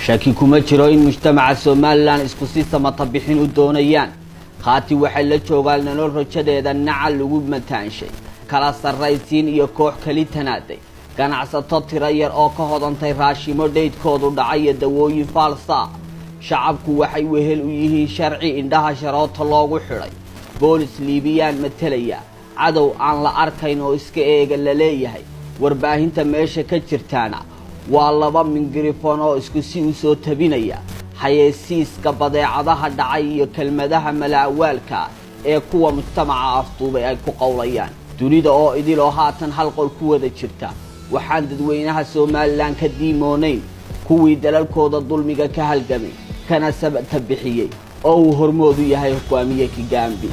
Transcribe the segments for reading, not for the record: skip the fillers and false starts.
Shaki kuma jiro in mujtamaca Somalilan isku si samata bixin u doonayaan. Khaati waxay la joogaan nolol rajadeeda nacal lagu mataanshay, kala sarraysiin iyo koox kali tanaaday, ganacsato tiro yar oo ka hodantay raashimo dheydkoodu dhacay iyo dawooyin faalsa ah. Shacabku waxay wehel u yihiin sharci indhaha sharoota loogu xidhay, boolis Liibiyaan matelaya, cadow aan la arkayn oo iska eega la leeyahay. Warbaahinta meesha ka jirtaana waa laba mingirifon oo isku si u soo tabinaya xayeysiiska badeecadaha dhacay iyo kelmadaha malaawaalka ee kuwa mujtamaca afduubay ay ku qowlayaan. Dunida oo idil oo haatan hal qol ku wada jirta, waxaan dadweynaha Somalilan ka diimoonayn kuwii dalalkooda dulmiga ka halgamay kana sabata bixiyey, oo uu hormoodu yahay hogaamiye Kigambi.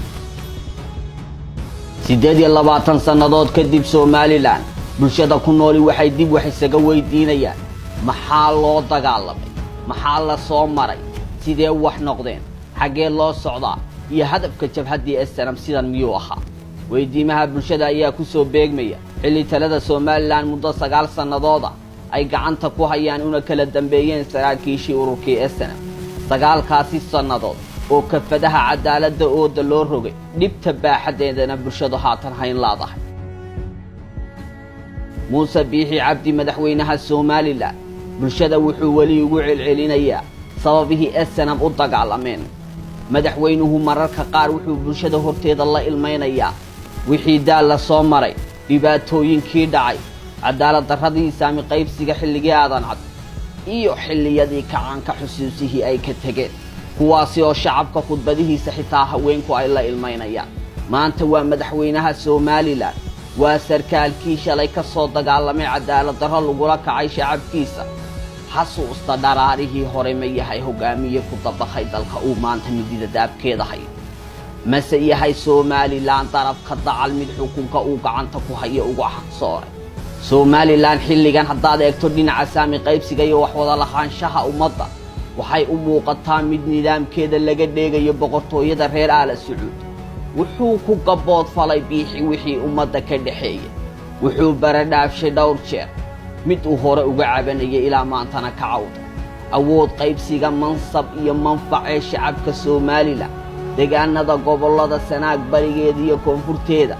28 sannadood kadib, Somalilan bulshada ku nooli waxay dib wax isaga weydiinayaan: maxaa loo dagaalamay? Maxaa la soo maray? Sidee wax noqdeen? Xaggee loo socdaa? Iyo hadafka jabhaddii SNM sidan miyuu ahaa? Weydiimaha bulshada ayaa ku soo beegmaya xilli talada Somalilan muddo 9 sannadooda ay gacanta ku hayaan una kala dambeeyeen saraakiishii ururkii SNM. 9kaasi sannadood oo kafadaha cadaaladda ooda loo rogay, dhibta baaxaddeedana bulshadu haatan hayn laadahay. Muuse Biixi Cabdi, madaxweynaha Somalilan, bulshada wuxuu weli ugu celcelinayaa sababihii SNM u dagaalameen. Madaxweynuhu mararka qaar wuxuu bulshada horteeda la ilmaynayaa wixii daal la soo maray, dhibaatooyinkii dhacay, cadaalad darradii saami qaybsiga xilligii Aadan Cad iyo xilliyadii kacaanka, xusuusihii ay ka tegeen, kuwaasi oo shacabka khudbadihiisa xitaa haweenku ay la ilmaynayaan. Maanta waa madaxweynaha Somalilan, waa sarkaalkii shalay ka soo dagaalamay cadaalad darro lagula kacay shacabkiisa. Xasuusta dharaarihii hore ma yahay hogaamiye ku dabaqay dalka uu maanta midida daabkeeda hayo? Mase yahay Somalilan darafka dacal mid xukunka uu gacanta ku hayo uga xaqsooray? Somalilan xilligan haddaad eegto dhinaca saami qaybsiga iyo wax wada lahaanshaha ummadda, waxay u muuqataa mid nidaamkeeda laga dheegayo boqortooyada reer Aala Sacuud. Wuxuu ku gabood falay Biixi wixii ummadda ka dhexeeyay. Wuxuu baradhaafshay dhowr jeer mid uu hore uga cabanayay, ilaa maantana ka cawda awood qaybsiga mansab iyo manfac ee shacabka Somalilan. Deegaanada gobollada Sanaag barigeeda iyo koonfurteeda,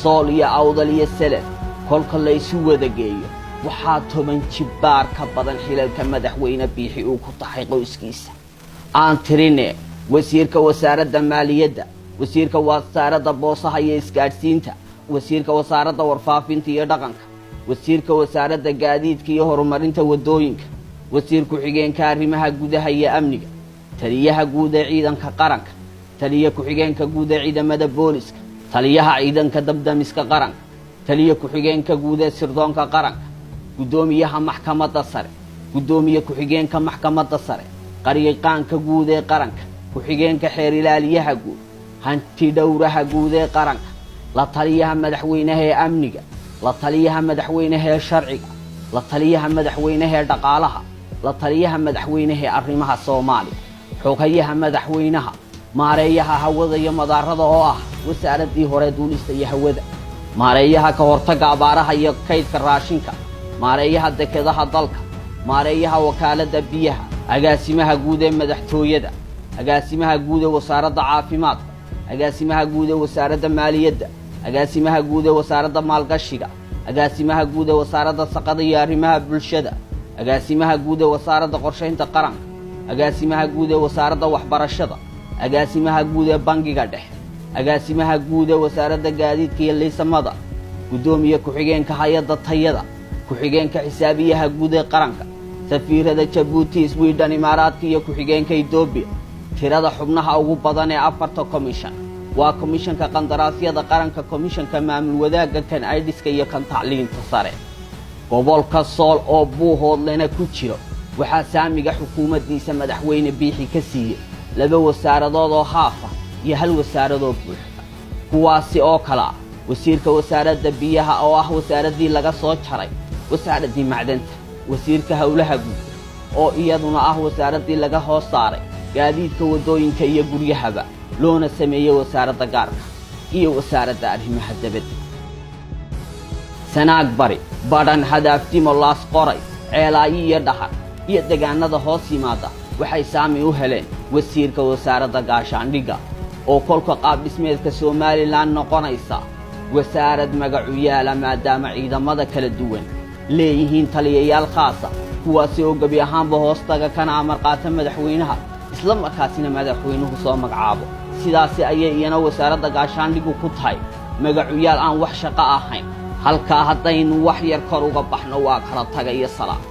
Sool iyo Awdal iyo Selel, kolka laysu wada geeyo, waxaa 10 jibbaar ka badan xilalka madaxweyne Biixi uu ku taxay qoyskiisa. Aan tirine: wasiirka wasaaradda maaliyadda, wasiirka wasaaradda boosaha iyo isgaadhsiinta, wasiirka wasaaradda warfaafinta iyo dhaqanka, wasiirka wasaaradda gaadiidka iyo horumarinta waddooyinka, wasiir ku-xigeenka arrimaha gudaha iyo amniga, taliyaha guud ee ciidanka qaranka, taliya ku-xigeenka guud ee ciidamada booliska, taliyaha ciidanka dabdamiska qaranka, taliya ku-xigeenka guud ee sirdoonka qaranka, guddoomiyaha maxkamadda sare, guddoomiye ku-xigeenka maxkamadda sare, qaryaqaanka guud ee qaranka, ku-xigeenka xeer ilaaliyaha guud, hanti dhowraha guud ee qaranka, la taliyaha madaxweynaha ee amniga, la taliyaha madaxweynaha ee sharciga, la taliyaha madaxweynaha ee dhaqaalaha, la taliyaha madaxweynaha ee arrimaha Soomaaliya, xoghayaha madaxweynaha, maareeyaha hawada iyo madaarada oo ah wasaaraddii hore duulista iyo hawada, maareeyaha ka hortagga abaaraha iyo kaydka raashinka, maareeyaha dekedaha dalka, maareeyaha wakaaladda biyaha, agaasimaha guud ee madaxtooyada, agaasimaha guud ee wasaaradda caafimaadka, agaasimaha guud ee wasaaradda maaliyadda, agaasimaha guud ee wasaaradda maalgashiga, agaasimaha guud ee wasaaradda shaqada iyo arrimaha bulshada, agaasimaha guud ee wasaaradda qorshaynta qaranka, agaasimaha guud ee wasaaradda waxbarashada, agaasimaha guud ee bangiga dhexe, agaasimaha guud ee wasaaradda gaadiidka iyo liisamada, guddoomiye ku-xigeenka hay-adda tayada, ku-xigeenka xisaabiyaha guud ee qaranka, safiirada Jabuuti, Swidhen, Imaaraadka iyo ku-xigeenka Etoobiya. Tirada xubnaha ugu badan ee afarta komishan waa komishanka qandaraasyada qaranka, komishanka maamul wadaagga, kan aidhiska iyo kan tacliinta sare. Gobolka Sool oo Buuhoodlena ku jiro, waxaa saamiga xukuumaddiisa madaxweyne Biixi ka siiyey laba wasaaradood oo haafa iyo hal wasaaradoo buuxda, kuwaasi oo kale ah wasiirka wasaaradda biyaha oo ah wasaaraddii laga soo jaray wasaaraddii macdanta, wasiirka howlaha guud oo iyaduna ah wasaaraddii laga hoos saaray gaadiidka waddooyinka iyo guryahaba, loona sameeyey wasaaradda gaarka, iyo wasaaradda arrimaha debadda. Sanaag bari, Badhan, Hadaaftimo, Laas Qoray, Ceelaayo iyo Dhahar. Iyo degaanada hoos yimaada waxay saami u heleen wasiirka wasaaradda gaashaandhigga, oo kolka qaab dhismeedka Somaliland noqonaysa wasaarad magacu yaala, maadaama ciidamada kala duwan leeyihiin taliyayaal khaasa, kuwaasi oo gebi ahaanba hoostaga kana amar qaata madaxweynaha, isla markaasina madaxweynuhu soo magacaabo. Sidaasi ayay iyana wasaaradda gaashaandhiggu ku tahay magacuyaal aan wax shaqo ahayn. Halkaa haddaynu wax yar kor uga baxno, waa kala taga iyo salaam.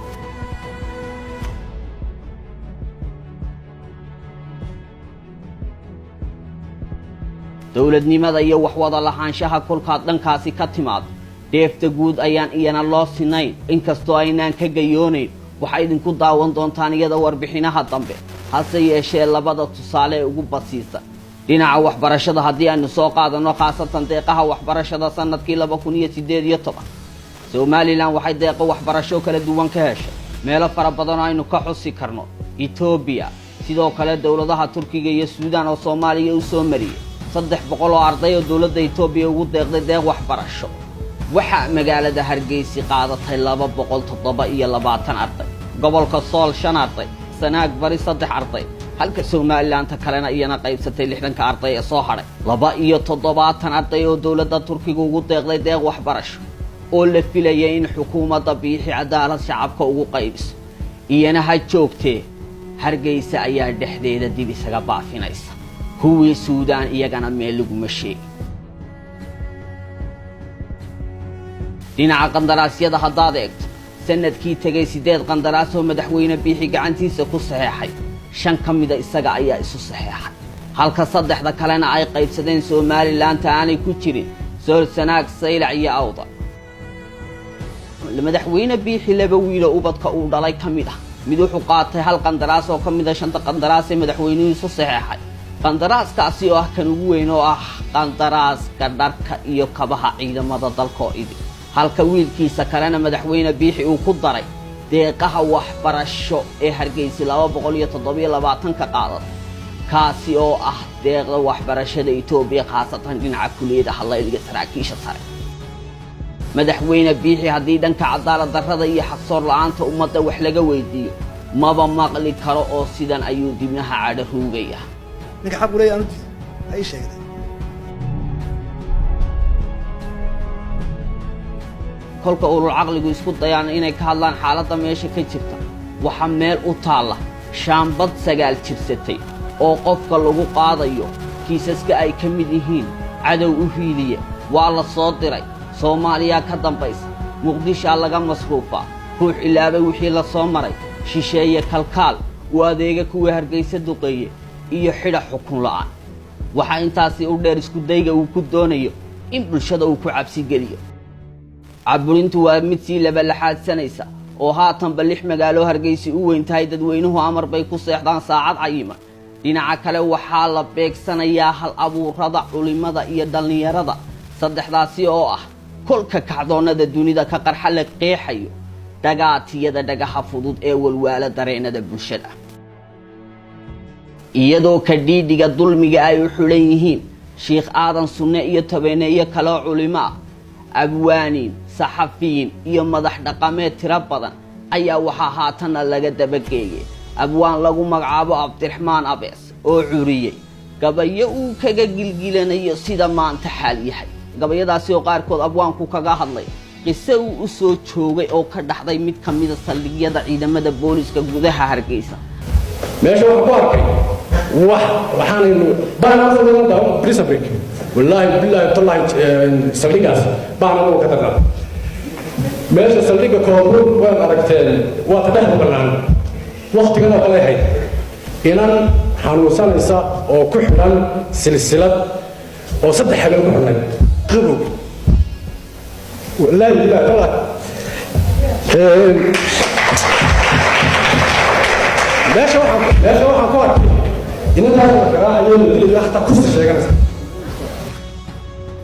Dowladnimada iyo wax wada lahaanshaha kolkaad dhankaasi ka timaado, dheefta guud ayaan iyana loo sinayn, inkastoo aynaan ka gayoonayn. Waxaa idinku daawan doontaan iyada warbixinaha dambe. Hase yeeshee, labada tusaale ee ugu basiisan dhinaca waxbarashada haddii aynu soo qaadanno, khaasatan deeqaha waxbarashada, sanadkii 2018 Somaliland waxay deeqo waxbarasho kala duwan ka heshay meelo fara badan oo aynu ka xusi karno Etoobiya, sidoo kale dowladaha Turkiga iyo Suudaan oo Soomaaliya u soo mariyey 300 oo arday oo dowladda Etoobiya ugu deeqday deeq waxbarasho. Waxaa magaalada Hargeysi qaadatay 227 arday, gobolka Sool shan arday, Sanaag Bari saddex arday, halka Somalilandta kalena iyana qaybsatay 60-ka arday ee soo hadhay. 72 arday oo dowladda Turkiga ugu deeqday deeq waxbarasho oo la filayay in xukuumadda Biixi cadaalad shacabka ugu qaybiso, iyana ha joogtee, Hargeysa ayaa dhexdeeda dib isaga baafinaysa. Kuwii Suudaan iyagana meel laguma sheegin. Dhinaca qandaraasyada haddaad eegto, sanadkii tegay siddeed qandaraas oo madaxweyne Biixi gacantiisa ku saxeexay, shan ka mida isaga ayaa isu saxeexay, halka saddexda kalena ay qaybsadeen Somalilandta aanay ku jirin Sool, Sanaag, Saylac iyo Awda. Madaxweyne Biixi laba wiilo ubadka uu dhalay ka mid ah, mid wuxuu qaatay hal qandaraas oo ka mid a shanta qandaraas ee madaxweynuhu isu saxeexay, qandaraaskaasi oo ah kan ugu weyn, oo ah qandaraaska dharka iyo kabaha ciidamada dalka oo idin, halka wiilkiisa kalena madaxweyne Biixi uu ku daray deeqaha waxbarasho ee Hargeysa 227-ka qaadatay, kaasi oo ah deeqda waxbarashada Etoobiya, khaasatan dhinaca kuliyadaha layliga saraakiisha sare. Madaxweyne Biixi haddii dhanka cadaalad darrada iyo xaqsoor la-aanta ummadda wax laga weydiiyo, maba maqli karo, oo sidan ayuu dibnaha cadho ruugaya. Ninka xaq u leeyahay aanu diiday ha ii sheegday. Kolka ulul caqligu isku dayaan inay ka hadlaan xaaladda meesha ka jirta, waxaa meel u taalla shaambad 9 jirsatay oo qofka lagu qaadayo kiisaska ay ka mid yihiin cadow u hiiliya, waa la soo diray, Soomaaliyaa ka dambaysa, Muqdishaa laga masruufaa, ruux ilaabay wixii la soo maray, shisheeye kalkaal u adeega kuwii Hargaysa duqeeye, iyo xidha xukun la'aan. Waxaa intaasi u dheer iskudayga uu ku doonayo in bulshada uu ku cabsigeliyo. Caburintu waa mid sii labalaxaadsanaysa, oo haatanba lix magaalo Hargeysi u weyn tahay dadweynuhu amar bay ku seexdaan saacad cayiman. Dhinaca kale, waxaa la beegsanayaa hal abuurada, culimada iyo dhallinyarada, saddexdaasi oo ah kolka kacdoonnada dunida ka qarxa la qeexayo dhagaatiyada dhagaha fudud ee walwaala dareenada bulshada, iyadoo ka dhiidhiga dulmiga ay u xidhan yihiin Shiikh Aadan Sunne iyo tobaneeyo kaloo culimo ah, abwaaniin, saxafiyiin iyo madax dhaqameed tiro badan, ayaa waxaa haatanna laga dabageeyay abwaan lagu magacaabo Cabdiraxmaan Abees oo curiyey gabayo uu kaga gilgilanayo sida maanta xaal yahay. Gabayadaasi oo qaarkood abwaanku kaga hadlay qiso uu u soo joogay oo ka dhaxday mid ka mida saldhigyada ciidamada booliska gudaha Hargeysa. Meesha waxaan ku arkay wax waxaanaynu baanaa prison break, wallaahi billaahi tallaahi, saldhigaas baan anagu ka darnaa. Meesha saldhigga Koonfur waad aragteen, waa ta dhexda bannaan. Waktigan oo kale ahayd, inan xanuunsanaysa oo ku xidhan silsilad oo 3 habeen ku xidhnay qabow, wallaahi billaahi tallaahi. Meesha waxaan ku arkay inantaas la garaacayo, la dilayo, xataa kursi sheeganaysa.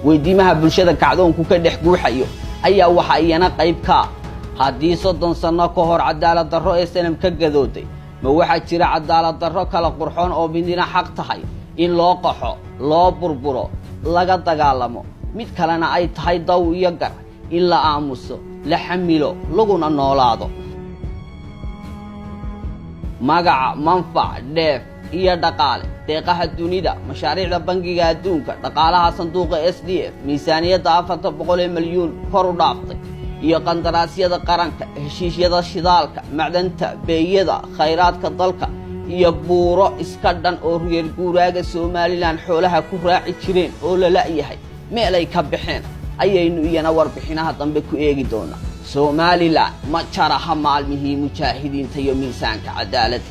Weydiimaha bulshada kacdoonku ka dhex guuxayo ayaa waxaa iyana qayb ka ah: haddii 30 sanno ka hor cadaalad darro ee SNM ka gadooday, ma waxaa jira cadaalad darro kala qurxoon oo midina xaq tahay in loo qaxo, loo burburo, laga dagaalamo, mid kalena ay tahay daw iyo gar in la aamuso, la xamilo, laguna noolaado? Magaca, manfac, dheef iyo dhaqaale, deeqaha dunida, mashaariicda Bangiga Adduunka, dhaqaalaha sanduuqa SDF, miisaaniyadda 400 milyuun kor u dhaaftay iyo qandaraasyada qaranka, heshiisyada shidaalka, macdanta, beeyada, khayraadka dalka iyo buuro iska dhan oo reer guuraaga Somaliland xoolaha ku raaci jireen oo la la'yahay meelay ka baxeen, ayaynu iyana warbixinaha dambe ku eegi doonaa. Somaliland ma jaraha maalmihii mujaahidiinta iyo miisaanka cadaaladda.